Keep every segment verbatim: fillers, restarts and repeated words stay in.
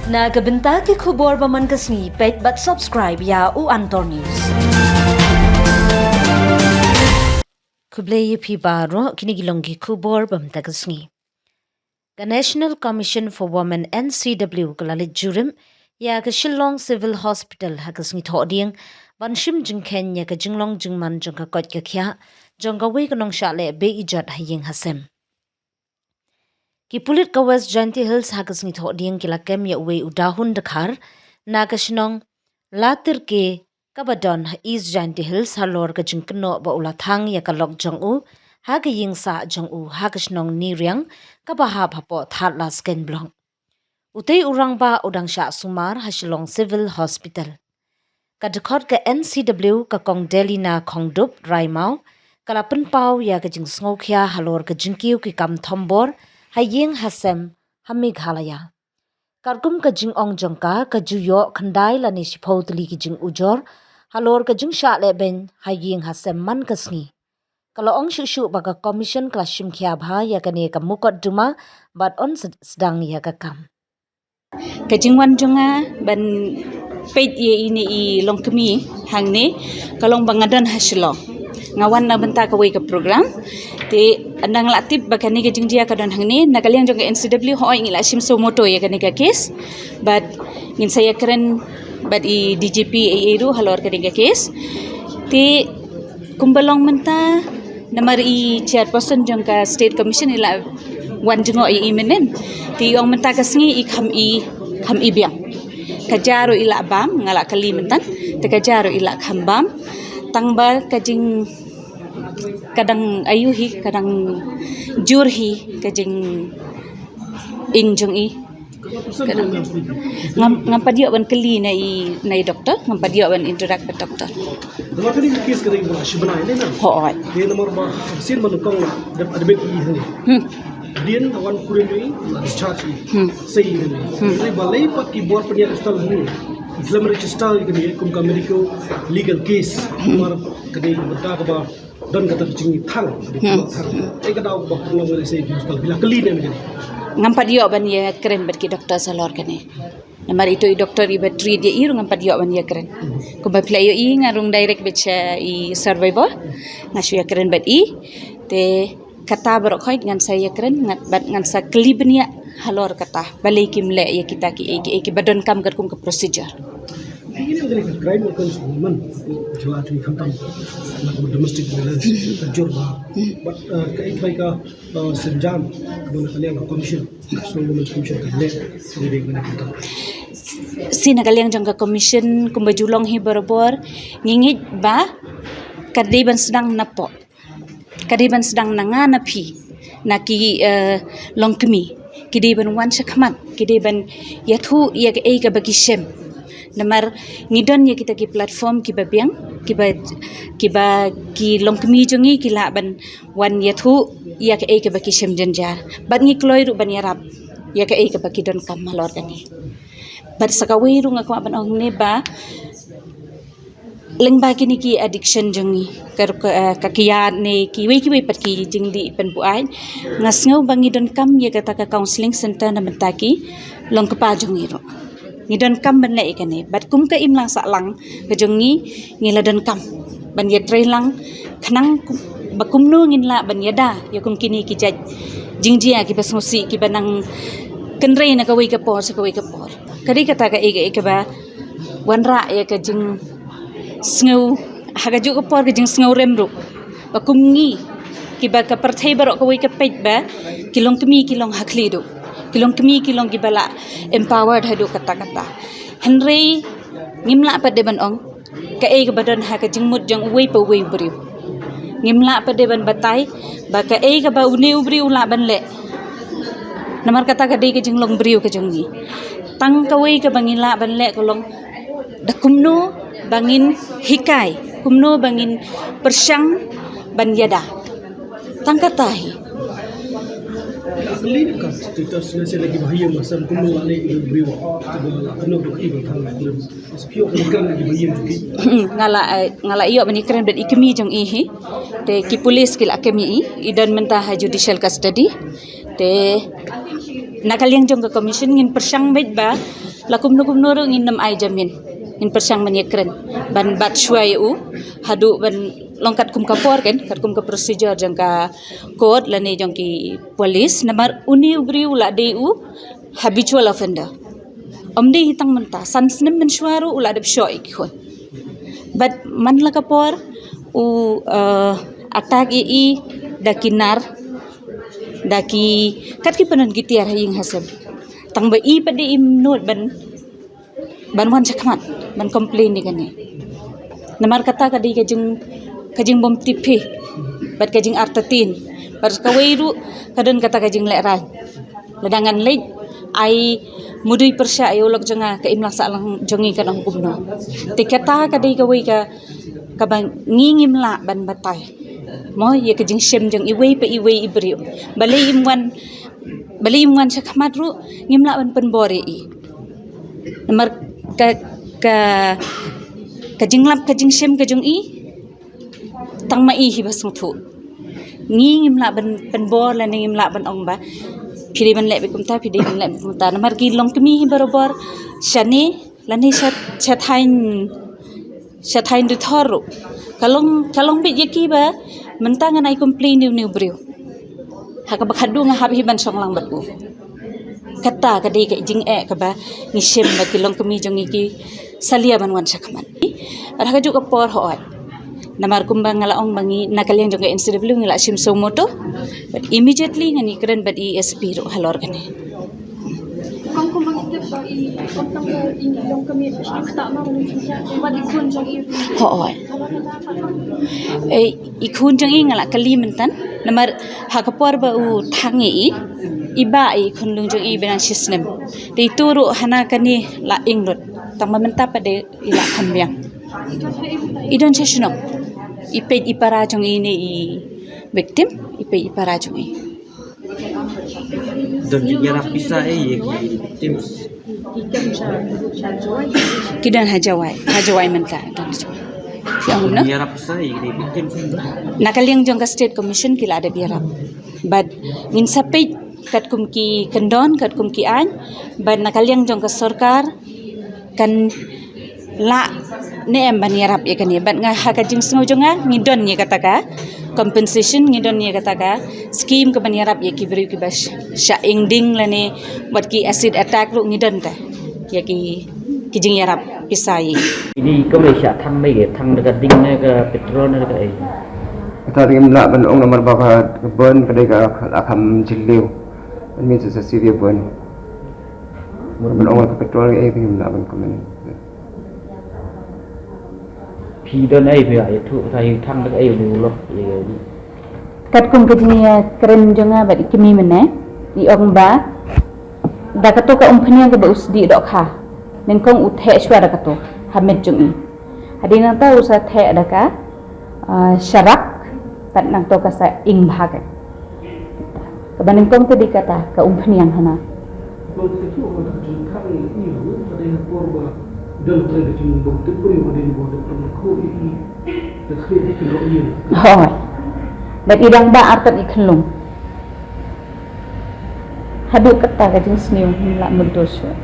Na ka bynta ki khubor ba man ka sngi, peit bad subscribe ïa u Antor News. Khublei ïa phi baroh, kine ki long ki khubor ba mynta ka sngi. Ka National Commission for Women, N C W, ka la leit jurim ïa ka Shillong Civil Hospital ha ka sngi Thohdieng ban shim jingkheiñ ïa ka jinglong jingman jong ka koit ka khiah jong kawei ka nongshah leh beh ijot ha ïing ha sem. Ki pulit ka West Jaintia Hills ha ka sngi Thohdieng ki la kem ïa uwei u dahun dkhar na ka shnong Latirke kaba don ha East Jaintia Hills halor ka jingkynnoh ba u la thang ïa ka lok jong u ha ka ïing sah jong u ha ka shnong Niriang kaba hap hapoh Thadlaskeiñ Block. Utei u rangbah u dang shah sumar ha Shillong Civil Hospital. Ka dkhot ka N C W, ka Kong Delina Khongdup Raimau, ka la pynpaw ïa ka jingsngewkhia halor ka jingkiew ki kam thombor ha ïing ha sem ha Meghalaya. Katkum ka jingong jong ka, ka ju ïoh khyndai lane shiphew tylli ki jingujor halor ka jingshah lehbeiñ ha ïing ha sem man ka sngi. Ka la ong shuh shuh ba ka Commission ka la shim khia bha ïa kane ka mukotduma bad yn sdang ïa ka kam. Ka jingwan jong nga ban peit ïa ine i longkmie hangne ka long ba nga don ha Shillong. Nga wan na bynta kawei ka program. Te ynda nga la tip ba kane ka jingjia ka don hangne, na ka liang jong ka N C W, hooid, ngi la shim suo motu ïa kane ka case. Bad ngin sa ïakren bad i D G P ei ei ruh halor kane ka case. Te kumba long mynta, namar i chairperson jong ka State Commission i la wan jngoh ïa i mynnin. Te i ong mynta ka sngi i kham i, kham i biang. Ka ja ruh i la bam, nga la kylli mynta. Te ka ja ruh i la kham bam. Tang ba ka jing, ka dang ayu hi, ka dang jur hi ka jinging jong i. Ngam, ngam pat ïoh ban kylli na i, na i doktor, ngam pat ïoh ban interact bad doktor. Namar kane ka case ka dei ba shi bnai ne na? Hooid. Te namar ba sien ba nyngkong la dep admit i hangne. Hmm. Dien da wan kurim i, la discharge i. Hmm. Sei i hangne. Hmm. Te balei pat ki bor pynïaid hospital hangne? Ki la register i kane kum ka medical legal case. Hmm. Namar ka dei ka bynta kaba don kata ka jingthang, ka dei ka thang. Ei ka daw ba pynlong ngi sei ki hospital, phi la kylli ne em kane? Ngam pat ïoh ban ïakren bad ki doktor halor kane. Namar ito i doktor iba treat ïa i ruh ngam pat ïoh ban ïakren. Kumba phi la ïohi nga rung direct beit sha i survivor. Nga shu ïakren bad i. Te kata baroh khoit ngan sa ïakren, ngan, bad ngan sa kylli bniah halor kata. Balei kim leh ïa kita kiei kiei kiba donkam katkum ka procedure. Ini adalah crime against women. Jela tu khamtam. Na ka domestic violence. Ka jur ba. But, uh, ka ithai ka, uh, synjam. Ka na ka liang ka commission. National Women's Commission ka leh. Sini dei ka na kita. Sini ka liang jong ka commission kumba ju long hi barabor. Ngi ngeit ba ka dei ban sdang napoh. Ka dei ban sdang na nga na phi, na ki, eh, longkmie. Ki dei ban wan shakhmat, ki dei ban ïathuh ïa kaei kaba ki shem. Namar ngi don ïa kita ki platform kiba biang, kiba, kiba ki longkmie jong ngi ki lah ban wan ïathuh ïa kaei kaba ki shem jynjar. Bad ngi kloi ruh ban ïarap ïa kaei kaba ki donkam halor kane. Bad sa kawei ruh nga kwah ban ong ne ba lyngba kine ki addiction jong ngi, ka, ka, eh, ka kiad ne kiwei kiwei pat ki jingdih pynbuaid, nga sngew ba ngi donkam ïa kata ka counselling center na bynta ki longkpa jong ngi ruh. Ngi donkam ban leh ïa kane. Bad kum ka imlang sahlang ka jong ngi, ngi la donkam ban ïatreilang khnang ku-, ba kumno ngin lah ban ïada ïa kum kine ki jait jingjia kiba sngewsih kiba nang kynrei na kawei ka por sha kawei ka por. Ka dei kata kaei kaei kaba wanrah ïa ka jingsngew, ha kajuh ka por ka jingsngew rem ruh. Ba kum ngi, kiba ka pyrthei baroh kawei ka peit ba ki longkmie ki long ha khlieh duh. Ki longkmie ki long kiba la empowered haduh katta katta. Hynrei ngim lah pat de ban ong kaei kaba don ha ka jingmut jong uwei pa uwei u briew. Ngim lah pat de ban batai ba kaei kaba une u briew u lah ban leh. Namar kata ka dei ka jinglong briew ka jong ngi. Tang kawei kaba ngi lah ban leh ka long da kumno ba ngin hikai, kumno ba ngin pyrshang ban ïada. Tang kata hi. Nga la, eh, nga la ïoh ban ïakren bad i kmie jong i hi. Te ki police ki la kem ïa i, i don mynta ha judicial custody. Te na ka liang jong ka commission ngin pyrshang beit ba La kumno kumno ruh ngin nym ai jamin, ngin pyrshang ban ïakren ban bat shuwa ïa u haduh ban long katkum ka por, kan, katkum ka procedure jong ka court lane jong ki police. Namar une u briew u la dei u habitual offender. Ym dei hi tang mynta, san snem mynshuwa ruh u la dep shoh ïa ki khun. Bad man la ka por u, eh, attack ïa i da ki nar, da ki, kat ki panon ki tiar ha ïing ha sem. Tang ba i pat dei im nud ban, ban wan shakhmat ban complain ïa kane. Namar kata ka dei ka jing, ka jingbymtip hi bad ka jingartatien. Bad kawei ruh ka don kata ka jinglehrain. Lada ngan leit ai mudui pyrshah ïa u lok jong nga, ka imlang sahlang jong ngi kan ong kumno. Te kata ka dei kawei ka, kaba ngi ngim lah ban batai mo ïa ka jingshem jong iwei pa iwei i briew. Balei im wan, balei im wan shakhmat ruh ngim lah ban pynbor ïa i. Namar ka, ka, ka jinglap ka jingshem ka jong i, tang ma i hi ba sngewthuh. Ngi ngim lah ban pynbor lane ngim lah ban ong ba phi dei ban leh beit kumta, phi dei ban leh beit kumta. Namar ki longkmie hi barabor shane lane sha, sha thaiñ, sha thaiñ Ri Thor ruh. Ka long, ka long beit ïa ki ba mynta ngan ai complain ïa une u briew, ha kaba khadduh nga hap hi ban shong lang bad u. Kata ka dei ka jingeh kaba ngi shem ba ki longkmie jong ngi ki salia ban wan shakhmat. Bad ha kajuh ka por, hooid, namar kumba nga la ong ba ngi na ka liang jong ka N C W ngi la shim suo motu. Bad immediately ngan ïakren bad i S P ruh halor kane. Hooid. Eh, i khun jong i nga la kylli myntan, namar ha ka por ba u thang ïa i, i bah ïa i khunlung jong i ba nang shisnem. Te ito ruh hana kane la ing lut. Tang ba mynta pat de i la kham biang. I don sha shnong. I peit i para jong i ne i victim, i peit i para jong i. Don jingïarap pisa eh ïa ki victims. Ki don ha Jowai, ha Jowai mynta don. Ki ong no? Don jingïarap pisa ïa ki victims. Na ka liang jong ka State Commission ki la dep ïarap. Bad ngin sa peit katkum ki kyndon, katkum ki aiñ, bad na ka liang jong ka sorkar kan lah ne em ban ïarap ïa kane. Bad nga ha ka jingsngew jong nga ngi don ïa kata ka compensation, ngi don ïa kata ka scheme ka ban ïarap ïa ki briew kiba sh-, shah ing ding lane wat ki acid attack ruh ngi don te ïa ki, ki jingïarap pisa ïa. Ini kawei shah thang ne, thang da ka ding ne ka petrol ne ka ei. Kata dei ngim lah ban ong namar ba ka burn ka dei ka, ka kham jylliew. It means it's a severe burn. Mut ban ong ka petrol ka ei, ngim lah ban comment. Phi don ei phi ïathuh, sa ïa thang da ka ei, u lok ïa. Katkum ka jingïakren jong nga bad i kmie mynne, i ong ba da kato ka umphniang kaba u sdih dohkha, nyngkong u theh shuwa da kato ha met jong i. Hadien nangta u sa theh da ka, ah, sharak, bad nangto ka sa ing bha ka. Kaba nyngkong te dei kata ka umphniang hana. Hooid. Bad i dang bah artat i khyllung. Haduh kata ka jingsniew ngim lah mutdur shuh.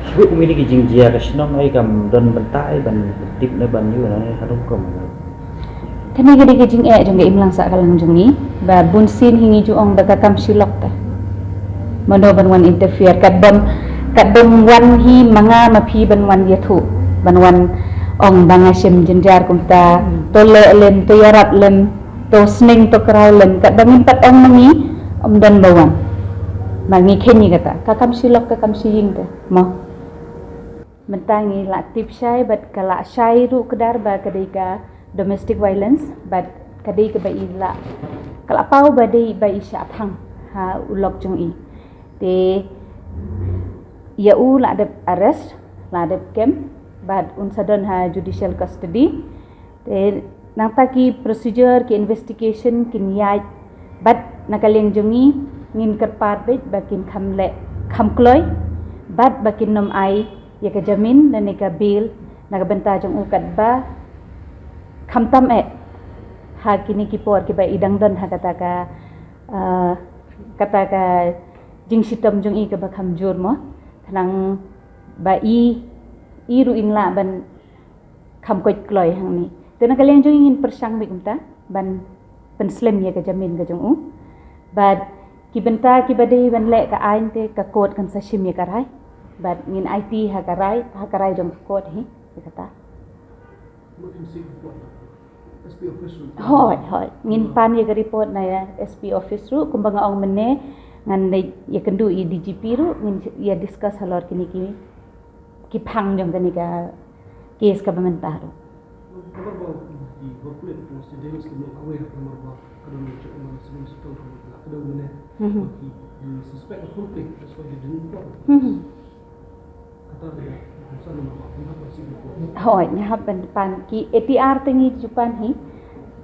Shuh kumne ki jingjia ka shnong ei kam don bynta ei ban tip ne ban ïoh ne haduh kum. Kane ka dei ka jingeh jong ka imlang sahlang jong ngi ba bun sien hi ngi ju ong ba ka kam shi lok te. Mano ban wan interfere, kat bym, kat bym wan hi ma nga ma phi ban wan ïathuh, ban wan ong ba nga shem jynjar kumta, to leh lem, to ïarap lem, to sneng, to kraw lem, kat ba ngim pat ong ma ngi, ym don ba wan. Ma ngi khein ïa kata, ka kam shi lok, ka kam shi ïing te, mo. Mynta ngi la tip shai bad ka la shai ruh kdar ba ka dei ka domestic violence bad ka dei kaba i la, ka la paw ba dei ba i shah thang ha u lok jong i. Te ïa u la dep arrest, la dep kem bad un sa don ha judicial custody. Te nangta ki procedure, ki investigation kin ïaid bad na ka liang jong ngi ngin kyrpad beit ba kin kham leh kham kloi bad ba kin nym ai ïa ka jamin lane ka bail na ka bynta jong u katba khamtam eh ha kine ki por kiba i dang don ha kata ka, ah, kata ka jingshitom jong i kaba kham jur mo. Khnang Ba i i ruh in lah ban kham koit kloi hangne. Te na ka liang jong i ngin pyrshang beit kumta ban pynslem ïa ka jamin ka jong u. Bad ki bynta kiba dei ban leh ka aiñ te ka court kan sa shim ïa ka rai. Bad ngin aiti ha ka rai, ha ka rai jong ka court hi ïa kata. Hoi, hoi. Ngin pan ïa ka report na ïa S P office ruh, kumba nga ong mynne, ngan ïa kynduh ïa D G P ruh, ngin ïa discuss halor kine ki, ki phang jong kane ka case kaba mynta ruh. Mhm. Hoi, ngi hap ban pan ki A T R te ngi ju pan hi.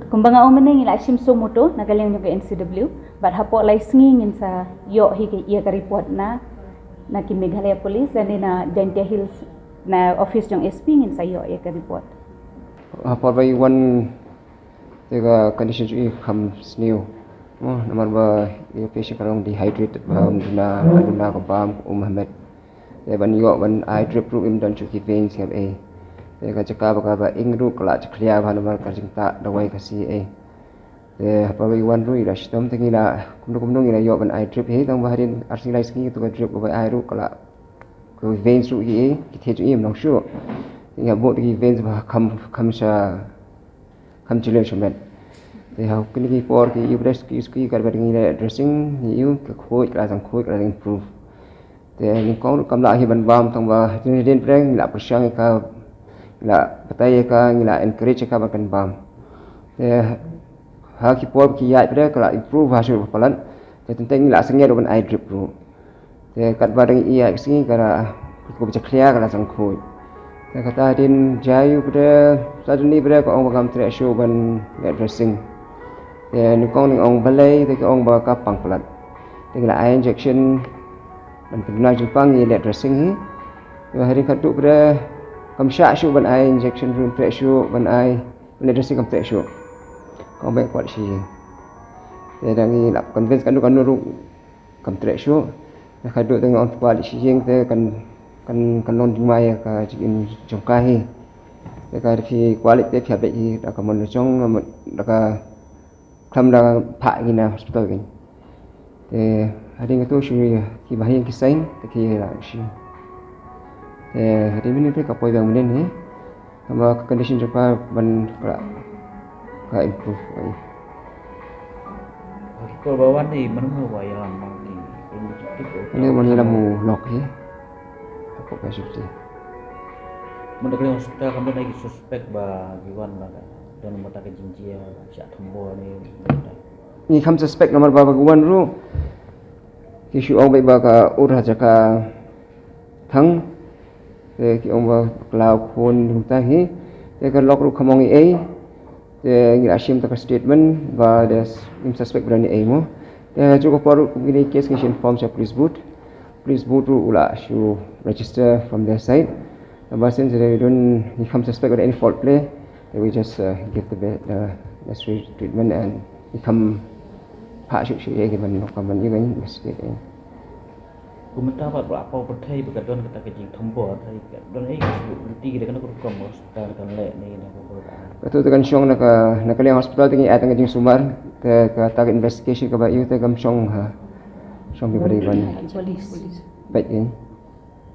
Kumba nga ong mynne ngi la shim suh motor na ka liang jong ka N C W. Bad hapoh lai sngi ngin sa ïoh hi ka ïa ka report na, na ki Meghalaya Police lane na Jaintia Hills na office jong S P ngin sa ïoh ïa ka report. Hapoh bai wan te ka condition jong i kham sniew. Mo, namar ba i patient ka long dehydrated, ba um duna, duna ka bam, um hamet. Te ban ïoh ban eye drip ruh im don shuh ki veins kiba ei. Te ka jaka ba ka ba ing ruh ka la jakhlia ba namar ka jingtah dawai ka C A. Te haba i wan ruh i la shitom te ngi la kumno kumno ngi la ïoh ban eye drip hi tang ba hadien arsngi lai sngi tu ka drip ka ba eye ruh ka la ka veins ruh i ei ki thied ruh im nong shuh. Te ngi la buh te ki veins ba kham kham sha kham jylliew shamet. Te ha kine ki por ki ïa u rescue ski ka ba dang ïa dressing ïa u ka khuid ka la jang khuid ka la jang improve. Te nyngkong ruh kam lah hi ban bam tang ba hadien hadien pyrshang ngi la pyrshang ïa ka, ngi la batai ïa ka, ngi la encourage ïa ka ba kan bam. Te ha ki por ki ïaid pyrshang ka la improve ha shuh ba palat. Te teng teng ngi la sngewthuh ban eye drip ruh. Te katba dang ïa ka sngi ka la ka ba jakhlia ka la jang khuid. Te kata hadien jai u pyrshang suddenly pyrshang ka ong ba kam treh shuh ban leh dressing. Te nyngkong ngi ong balei te ka ong ba ka pang palat. Te ngi la ai injection ban pynduna jingpang ïa leh dressing hi. Te hadien katto pyrshang kam shah shuh ban ai injection ruh treh shuh ban ai leh dressing kam treh shuh. Ka ong ba kwah leit sha ïing. Te dang ngi la convince katno katno ruh kam treh shuh. Te ka dei te ngi ong kwah leit sha ïing te kan, kan, kan long jingma ïa ka jingim jong ka hi. Te ka dei phi kwah leit te phi hap leit hi da ka mon la jong, da ka khlem da phah ngi na hospital ngi. Te hadien katto shu ïa ki ba ha ïing ki seng te ki la shi. Te hadien mynne te ka poi biang mynne hi. Tang ba ka condition jong ka ban ka, ka improve. Ai. Ki kor ba wan dei mynno ba ïalam ma ki. Ini ban ïalam u lok hi. Hapoh ka safety. Mynta ka hospital kam don ai ki suspect ba ki wan ba ka don mynta ka jingjia ba shah thombor ne. Ngi kham suspect namar ba ba ki wan ruh ki shu ong ba ka ur ha jaka thang. Te ki ong ba khlaw khun kumta hi. Te ka lok ruh kham ong ei ei. Te ngi la shim ta ka statement ba da ngim suspect ba don ei ei mo. Te ha ka por ruh kum kine case ngi shu inform sha police booth. Police booth ruh u la shu register from their side. Ba since they don't, ngi kham suspect ba da any foul play. They will just uh, give the be- uh, necessary treatment and ngi kham phah shuh shuh ïa ki ban, ban ïa ban investigate ïa. Kumta pat ba la paw pyrthei ba ka don kata ka jingthombor, ka don ei ka shu lynti ka dei kano ka rukom ba hospital kan leh ne na ka bor ka. Kato te kan shong na ka, na ka liang hospital te ngi ai tang ka jingsumar, te kata ka investigation kaba ïa te kam shong ha. Shong ki bari ban. Police. Peit ïa.